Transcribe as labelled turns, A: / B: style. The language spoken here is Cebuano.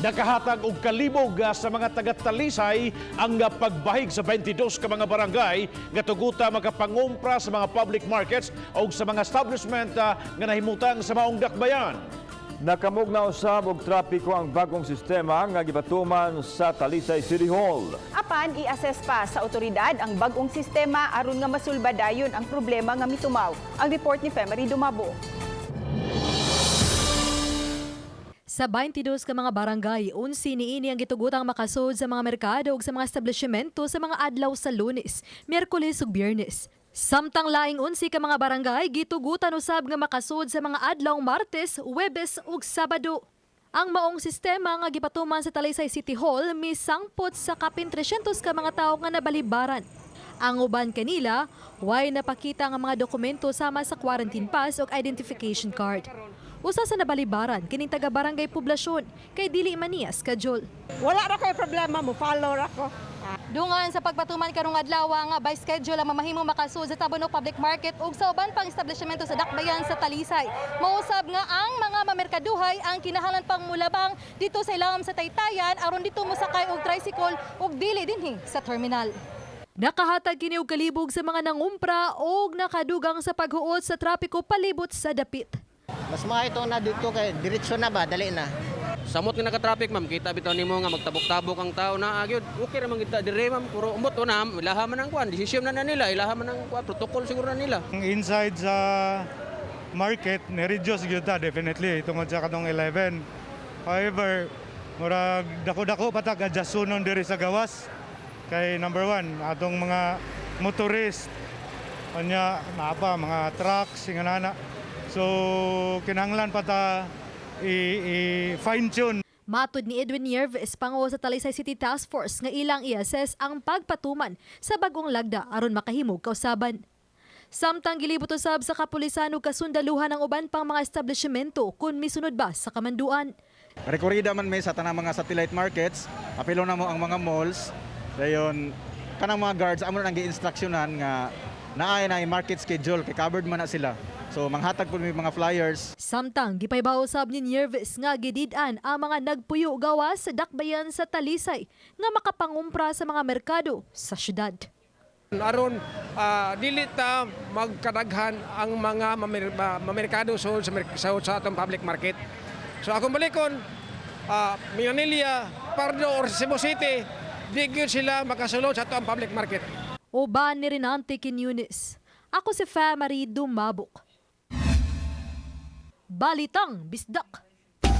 A: Nakahatag og kalibog sa mga taga-Talisay ang pagbahig sa 22 ka mga barangay nga tuguta makapangumpra sa mga public markets o sa mga establishment nga nahimutang sa maong dakbayan.
B: Nakamugna usab og trapiko ang bagong sistema nga gipatuman sa Talisay City Hall.
C: Apan i-assess pa sa otoridad ang bagong sistema aron nga masulba dayon ang problema nga mitumaw. Ang report ni Femery Dumabo.
D: Sa 22 ka mga barangay, 11 niini ang gitugutang makasud sa mga merkado ug sa mga establishmento sa mga adlaw sa Lunes, Miyerkules ug Biyernes. Samtang laing 11 ka mga barangay gitugutan usab nga makasud sa mga adlaw Martes, Huwebes ug Sabado. Ang maong sistema nga gipatuman sa Talisay City Hall misangpot sa kapin 300 ka mga tawo nga nabalibaran. Ang uban kanila, way napakita nga mga dokumento sama sa quarantine pass o identification card. Usa sa nabalibaran kining taga barangay Poblasyon kay dili man niya schedule.
E: Wala ra kay problema mo, follow ra ko.
D: Dungan sa pagpatuman karong adlaw nga by schedule ang mamahimo makasud sa Tabunok Public Market ug sa uban pang establishmento sa Dakbayan sa Talisay. Mausab nga ang mga mamerkaduhay ang kinahanglan pang mulabang dito sa ilawom sa Taytayan aron dito mosakay og tricycle ug dili dinhi sa terminal. Nakahatag kini og kalibog sa mga nangumpra og nakadugang sa paghuot sa trapiko palibot sa dapit.
F: Mas maayo na dito kay diretso na ba, dali na.
G: Samot nga naka-traffic, ma'am, kita bitaw nimo nga magtabok-tabok ang tao na agyod. Okay ra man kita dire, ma'am, puro umot na ilaha man ang kuan, desisyon na na nila, ilaha man ang kuan, protocol siguro na nila.
H: Ang inside sa market, ni-reduce gyud ta definitely tungod sa katong 11. However, murag dako-dako pa ta adjustonon diri sa gawas. Kay number one, atong mga motorist, kanya naa pa mga trucks, inganana. So kinahanglan pa ta i fine tune.
D: Matod ni Edwin Nieves, pangulo sa Talisay City Task Force, nga ilang i-assess ang pagpatuman sa bagong lagda aron makahimog kausaban. Samtang gilibot usab sa kapulisan ug kasundaluhan ang uban pang mga establishmento kung misunod ba sa kamanduan.
I: Rekorida man may sa tanang mga satellite markets, apilo na mo ang mga malls. Dayon kanang mga guards amo na nang gi-instructionan nga naay na market schedule kay covered man na sila. So manghatag pud mi mga flyers.
D: Samtang gipaybaw usab ni Nieves nga gidid-an ang mga nagpuyo gawas sa dakbayan sa Talisay nga makapangumpra sa mga merkado sa syudad.
J: Aron dili ta magkadaghan ang mga mamerkado sa atong public market. So akong balikon, Minanilla, Pardo or Cebu City, di gyud sila makasulod sa atong public market.
D: Uban ni Renante Quiñones. Ako si Famary Dumabok. Balitang Bisdak.